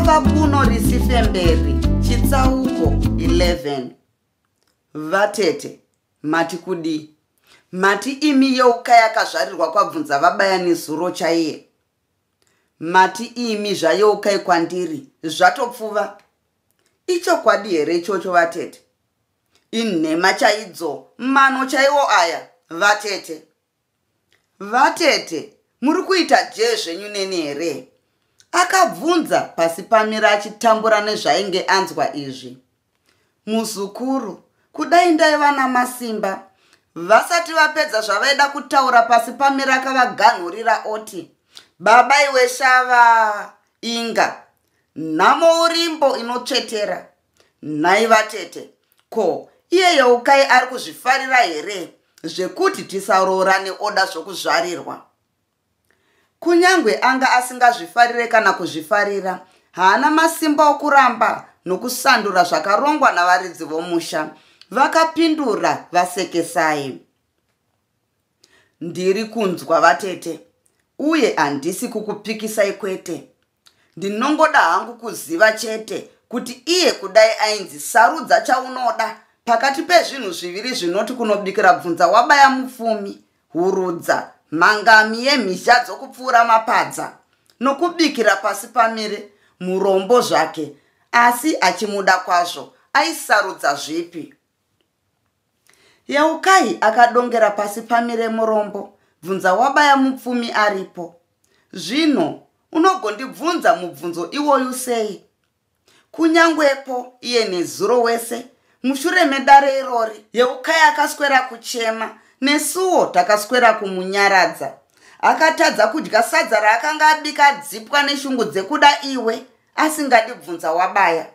Rafa kuno risifemberi chitsauko 11. Vatete, mati kudii? Mati imi Yeukai akazvarirwa kwabvunza vabayani zuro chaiye. Mati imi zvaYeukai kwandiri zvatopfuva. Ichokwadi here ichocho vatete? Inhema chaidzo, mano chaiwo aya vatete. Vatete, muri kuita jee zvenyu neni here? Akabvunza Pasipamire achitambura nezvainge anzwa izvi. Muzukuru, kudai ndaiva namasimba. Vasati vapedza zvavaida kutaura Pasipamire akavaganhurira oti, Baba iwe shava, inga, nhamo urimbo inotsvetera. Nhai vatete, ko iye Yeukai ari kuzvifarira here zvekuti tisaroorane oda zvokuzvarirwa? Kunyangwe anga asingazvifarire kana kuzvifarira, haana masimba okuramba nokusandura zvakarongwa navaridzi vomusha, vakapindura vaSekesai. Ndiri kunzwa vatete, uye handisi kukupikisai kwete. Ndinongoda hangu kuziva chete kuti iye kudai ainzi sarudza chaunoda pakati pezvinhu zviviri zvinoti kunobikira bvunza wabaya mupfumi, hurudza, mhangami yemhizha dzokupfuura mapadza, nokubikira pasi pamire murombo zvake asi achimuda kwazvo, aisarudza zvipi? Yeukai akadongera pasi pamire murombo, bvunza wabaya mupfumi aripo. Zvino unogondibvunza mubvunzo iwoyu sei? Kunyangwepo iye nezuro wese mushure medare irori, Yeukai akaswera kuchema, nesuwo takaswera kumunyaradza. Akatadza kudya sadza raakanga abika adzipwa neshungu dzekuda iwe asingadi bvunza wabaya.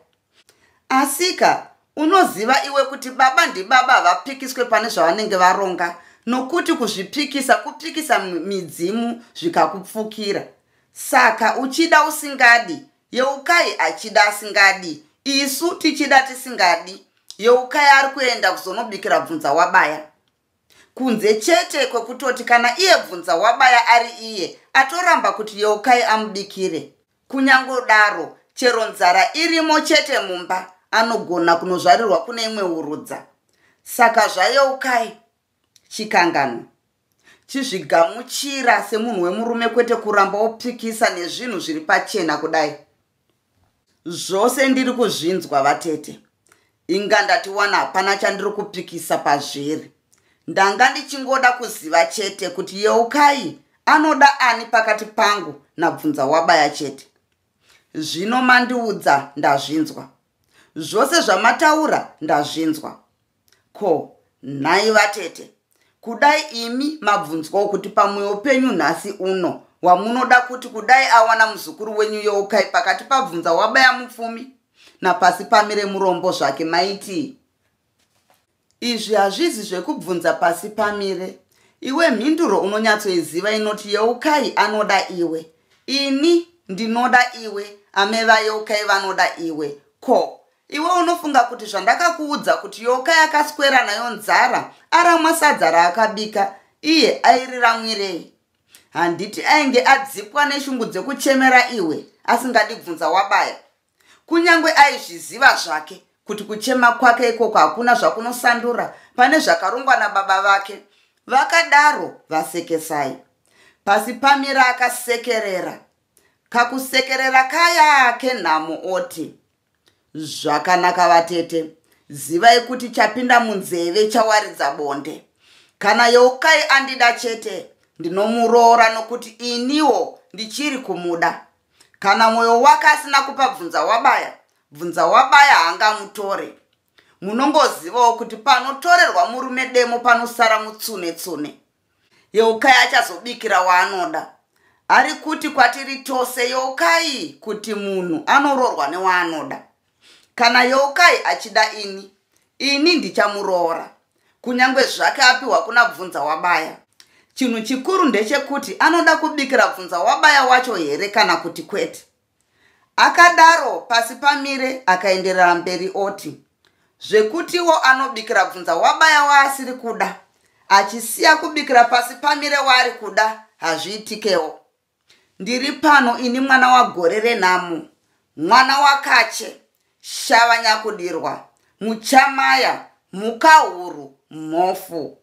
Asika unoziva iwe kuti baba ndibaba havapikiswe pane zvavanenge varonga nokuti kuzvipikisa kupikisa midzimu zvikakupfukira. Saka uchida usingadi, Yeukai achida asingadi, isu tichida tisingadi, Yeukai ari kuenda kuzonobikira bvunza wabaya. Kunze chete kwekutoti kana iye bvunza wabaya ari iye atoramba kuti Yeukai amubikire. Kunyangodaro, chero nzara irimo chete mumba, anogona kunozvarirwa kune imwe hurudza. Saka zvaYeukai, chikanganwa. Chizvigamuchira semunhu wemurume kwete kuramba wopikisa nezvinhu zviri pachena kudai. Zvose ndiri kuzvinzwa vatete. Inga ndatiwana hapana chandiri kupikisa pazviri. Ndanga ndichingoda kuziva chete kuti Yeukai anoda ani pakati pangu naBvunza wabaya chete. Zvino mandiudza ndazvinzwa. Zvose zvamataura ndazvinzwa. Ko nhai vatete, kudai imi mabvunzwawo kuti pamwoyo penyu nhasi uno wamunoda kuti kudai awana muzukuru wenyu Yeukai pakati pabvunza wabaya mupfumi napasi pamire murombo zvake maitii? Izvi hazvizi zvekubvunza pasi pamire. Iwe mhinduro unonyatsoiziva inoti Yeukai anoda iwe. Ini ndinoda iwe, ame vaYeukai vanoda iwe. Ko, iwe unofunga kuti zvandakakuudza kuti Yeukai akaswera nayo nzara aramwa sadza raakabika, iye airiramwirei? Handiti ainge adzipwa neshungu dzekuchemera iwe asingadi bvunza wabaya? Kunyange aizviziva zvake kuti kuchema kwake ikoko hakuna zvakunosandura pane zvakarongwa nababa vake, vakadaro vaSekesai. Pasi pamira akasekerera. Kakusekerera kaya kenhamo oti, Zvakanaka vatete, zivai kuti chapinda munzeve chawaridza bonde. Kana Yeukai andida chete, ndinomuroora nokuti iniwo ndichiri kumuda. Kana mwoyo wake asina kupa bvunza wabaya, bvunza wabaya haangamutore. Munongozivawo kuti panotorerwa murume demo panosara mutsune tsune. Yeukai achazobikira waanoda. Ari kuti kwatiri tose Yeukai kuti munhu anoroorwa newaanoda. Kana Yeukai achida ini, ini ndichamuroora. Kunyange zvake apiwa kuna bvunza wabaya. Chinhu chikuru ndechekuti anoda kubikira bvunza wabaya wacho here kana kuti kwete. Akadaro pasi pamire akaenderera mberi oti, Zvekutiwo anobikira bvunza wabaya waasiri kuda achisiya kubikira pasi pamire waari kuda hazviitikewo. Ndiri pano ini mwana wagore renhamo. Mwana waKache, Shava Nyakudirwa, Muchamaya, Mhukahuru, Mhofu.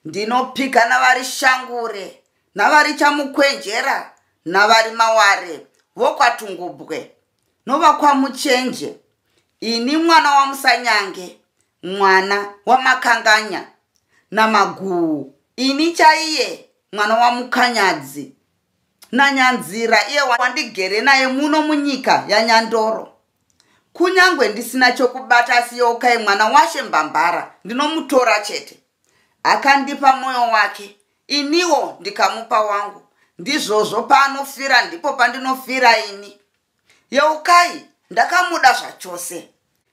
Ndinopika navari Shangure, navari Chamukwenjera, navari Maware, vokwaTungubwe, novakwaMuchenje. Ini mwana waMusanyange, mwana waMakanganya, naMaguwu, ini chaiye mwana waMukanyadzi, naNyanzira iye wandigere naye muno munyika yaNyandoro. Kunyangwe ndisina chokubata asi Yeukai mwana washe Mbambara ndinomutora chete. Akandipa mwoyo wake, iniwo ndikamupa wangu. Ndizvozvo paanofira ndipo pandinofira ini. Yeukai ndakamuda zvachose.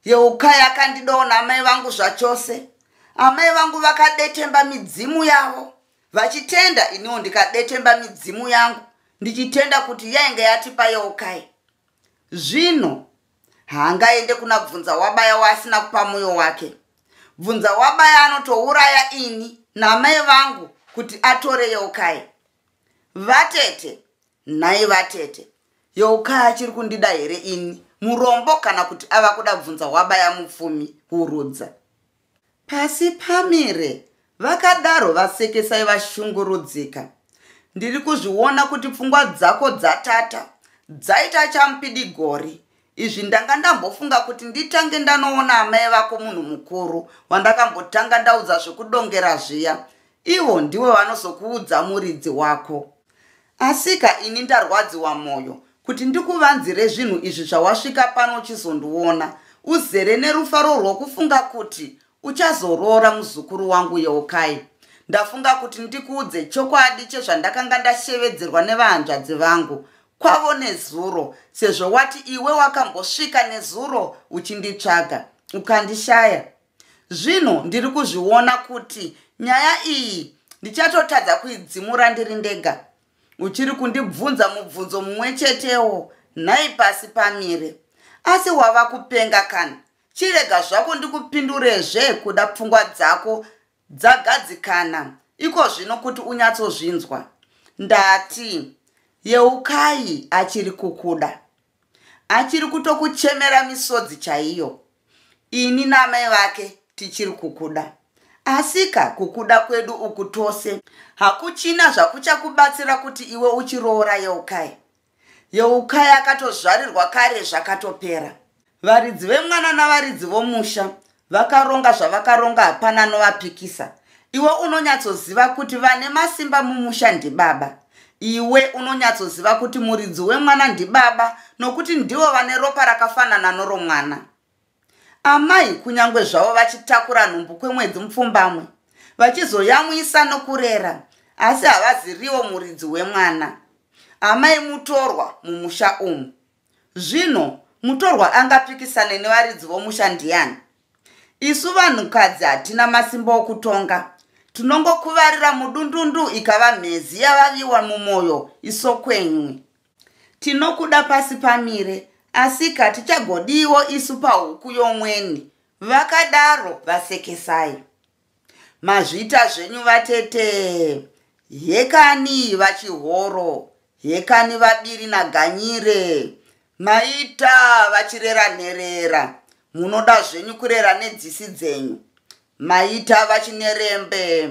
Yeukai akandidawo naamai vangu zvachose. Amai vangu vakadetemba midzimu yavo vachitenda, iniwo ndikadetemba midzimu yangu ndichitenda kuti yainge yatipa Yeukai. Zvino haangaende kuna Bvunza Wabaya waasina kupa mwoyo wake. Bvunza Wabaya anotouraya ini naamai vangu kuti atore Yeukai. Vatete, nhai vatete, Yeukai achiri kundida here ini murombo kana kuti ava kuda Bvunza Wabaya mupfumi hurudza? Pasi pamire, vakadaro vaSekesai vashungurudzika. Ndiri kuzviona kuti pfungwa dzako dzatata, dzaita chamupidigori. Izvi ndanga ndambofunga kuti nditange ndanoona amai vako munhu mukuru wandakambotanga ndaudza zvekudongera zviya. Ivo ndivo vanozokuudza muridzi wako. Asika ini ndarwadziwa moyo kuti ndikuvanzire zvinhu izvi zvawasvika pano uchizondiona uzere nerufaro rwokufunga kuti uchazoroora muzukuru wangu Yeukai. Ndafunga kuti ndikuudze chokwadi chezvandakanga ndashevedzerwa nevahanzvadzi vangu kwavo nezuro sezvo wati iwe wakambosvika nezuro uchinditsvaga ukandishaya. Zvino ndiri kuzviona kuti nyaya iyi ndichatotadza kuidzimura ndiri ndega. Uchiri kundibvunza mubvunzo mumwe chetewo nhai pasi pamire. Asi wava kupenga kani? Chirega zvako ndikupindurezve kuda pfungwa dzako dzagadzikana iko zvino kuti unyatsozvinzwa. Ndati Yeukai achiri kukuda. Achiri kutokuchemera misodzi chaiyo. Ini naamai vake tichiri kukuda. Asika kukuda kwedu uku tose hakuchina zvakuchakubatsira kuti iwe uchiroora Yeukai. Yeukai akatozvarirwa kare zvakatopera. Varidzi vemwana navaridzi vomusha vakaronga zvavakaronga hapana anovapikisa. Iwe unonyatsoziva kuti vane masimba mumusha ndibaba. Iwe unonyatsoziva kuti muridzi wemwana ndibaba nokuti ndivo vane ropa rakafanana noromwana. Amai kunyangwe zvavo vachitakura nhumbu kwemwedzi mupfumbamwe vachizoyamwisa nokurera asi havaziriwo muridzi wemwana. Amai mutorwa mumusha umu. Zvino mutorwa angapikisane nevaridzi vomusha ndiyani? Isu vanhukadzi hatina masimba okutonga. Tinongokuvarira mudundundu ikava mhezi yavaviwa mumwoyo isokwenywi. Tinokuda pasi pamire asika tichagodiwo isu pahuku yomweni, vakadaro vaSekesai. Mazvita zvenyu vatete. Hekani vaChihoro, hekani vaBiri naGanyire. Maita vachirera nherera, munoda zvenyu kurera nedzisi dzenyu. Maita vaChinerembe,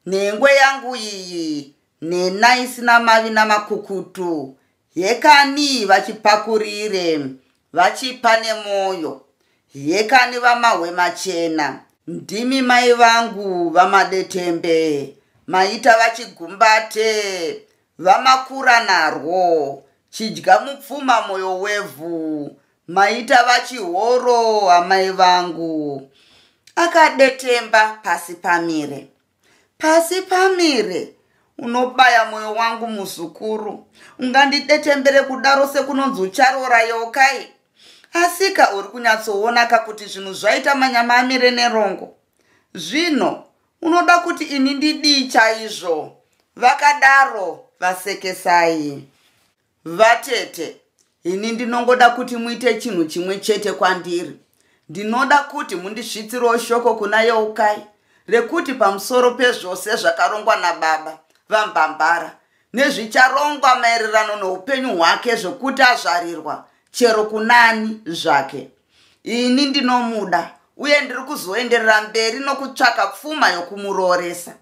nhengwe yangu iyi, nhena isina mavi namakukutu. Hekani vachipakurire, vachipa nemwoyo. Hekani vamahwe machena, ndimi mai vangu vamadetembe. Maita vachigumbate, vamakura narwo, chidya mupfuma mwoyo wevhu. Maita vachihoro amai vangu. Akadetemba pasi pamire. Pasi pamire unobaya mwoyo wangu muzukuru. Ungandidetembere kudaro sekunonzi ucharoora Yeukai. Asika uri kunyatsoonaka kuti zvinhu zvaita manyama amire nerongo. Zvino unoda kuti ini ndidii chaizvo? Vakadaro vaSekesai. Vatete, ini ndinongoda kuti muite chinhu chimwe chete kwandiri. Ndinoda kuti mundisvitsirewo shoko kuna Yeukai rekuti pamusoro pezvose zvakarongwa nababa vaMbambara nezvicharongwa maererano noupenyu hwake zvekuti azvarirwa, chero kunani zvake. Ini ndinomuda uye ndiri kuzoenderera mberi nokutsvaka pfuma yokumurooresa.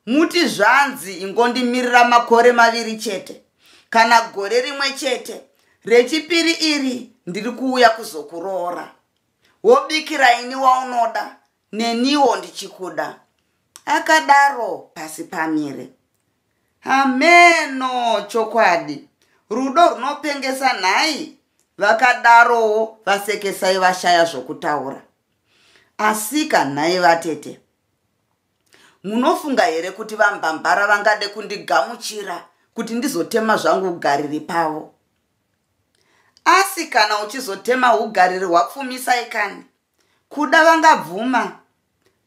Muti zvanzi ingondimirira makore maviri chete kana gore rimwe chete rechipiri iri ndiri kuuya kuzokuroora. Wobikira ini waunoda neniwo ndichikuda. Akadaro pasi pamire. Hameno chokwadi rudo runopengesa nhai vakadarowo vasekesai vashaya zvokutaura. Asika nhai vatete munofunga here kuti vambambara vangade kundigamuchira kuti ndizotema zvangu ugariri pavo? Asi kana uchizotema ugariri hwapfumisai kani kuda vangabvuma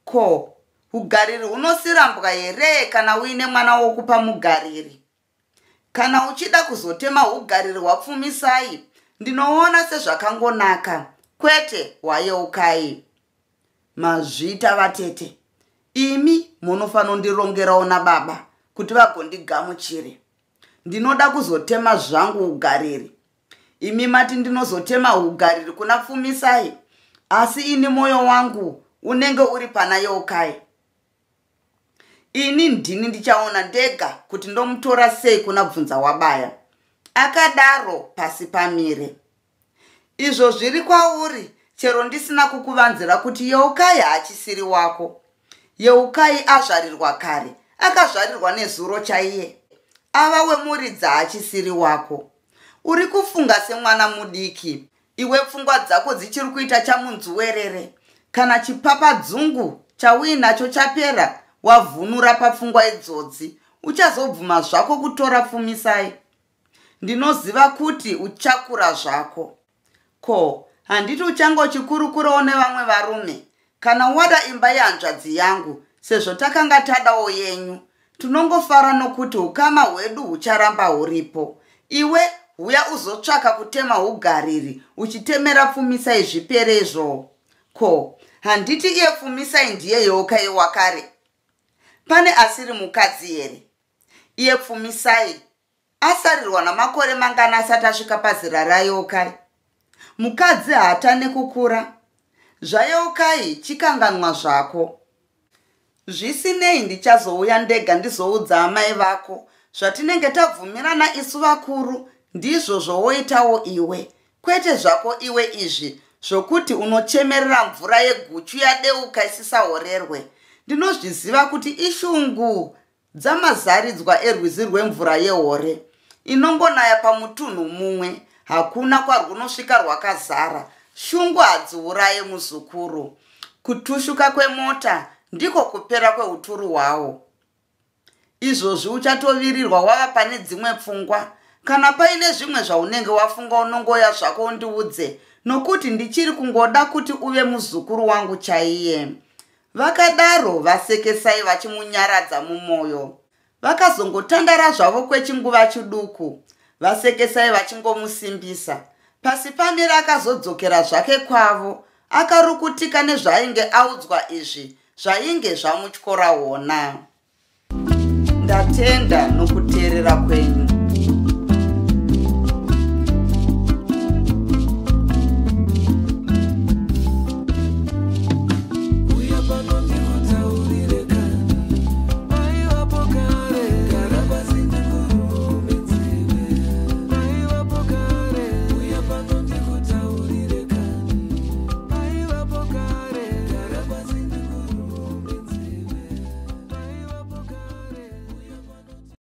ko ugariri hunosirambwa here kana uine mwana wokupa mugariri? Kana uchida kuzotema ugariri hwapfumisai ndinoona sezvakangonaka kwete hwayeukai. Mazvita vatete imi munofanondirongerawo nababa kuti vagondigamuchire. Ndinoda kuzotema zvangu ugariri. Imi mati ndinozotema ugariri kuna Pfumisai, asi ini mwoyo wangu unenge uri pana Yeukai. Ini ndini ndichaona ndega kuti ndomutora sei kuna Bvunza wabaya. Akadaro pasi pamire. Izvo zviri kwauri chero ndisina kukuvanzira kuti Yeukai haachisiri wako. Yeukai azvarirwa kare, akazvarirwa nezuro chaiye. Ava wemuridzi haachisiri wako. Uri kufunga semwana mudiki, iwe pfungwa dzako dzichiri kuita chamunzuwerere. Kana chipapadzungu chauinacho chapera, wavhunura papfungwa idzodzi, uchazobvuma zvako kutora Pfumisai. Ndinoziva kuti uchakura zvako. Ko, handiti uchange uchikurukurawo nevamwe varume? Kana wada imba yehanzvadzi yangu, sezvo takanga tadawo yenyu, tinongofara nokuti ukama hwedu hucharamba huripo. Iwe huya uzotsvaka kutema ugariri uchitemera Pfumisai zvipere izvo. Ko, handiti iye Pfumisai ndiye Yeukai wakare? Pane asiri mukadzi here? Iye Pfumisai asarirwa namakore mangani asati asvika pazera raYeukai? Mukadzi haatane kukura. ZvaYeukai chikanganwa zvako. Zvisinei ndichazouya ndega ndizoudza amai vako zvatinenge tabvumirana isu vakuru ndizvo zvowoitawo iwe kwete zvako iwe izvi zvokuti unochemerera mvura yeguchu yadeuka isisahorerwe. Ndinozviziva kuti ishungu dzamazaridzwa erwizi rwemvura yehore inongonaya pamutunhu mumwe hakuna kwarwunosvika rwakazara. Shungu hadziuraye muzukuru. Kutushuka kwemota ndiko kupera kweuturu hwawo. Izvozvi uchatovirirwa wava pane dzimwe pfungwa. Kana paine zvimwe zvaunenge wafunga unongoya zvako undiudze nokuti ndichiri kungoda kuti uve muzukuru wangu chaiye. Vakadaro vasekesai vachimunyaradza mumwoyo. Vakazongotandara zvavo kwechinguva chiduku, vasekesai vachingomusimbisa. Pasipamire akazodzokera zvake kwavo, akarukutika nezvaainge audzwa izvi zvainge zvamutyora hona. Ndatenda nokuteerera kwenyu.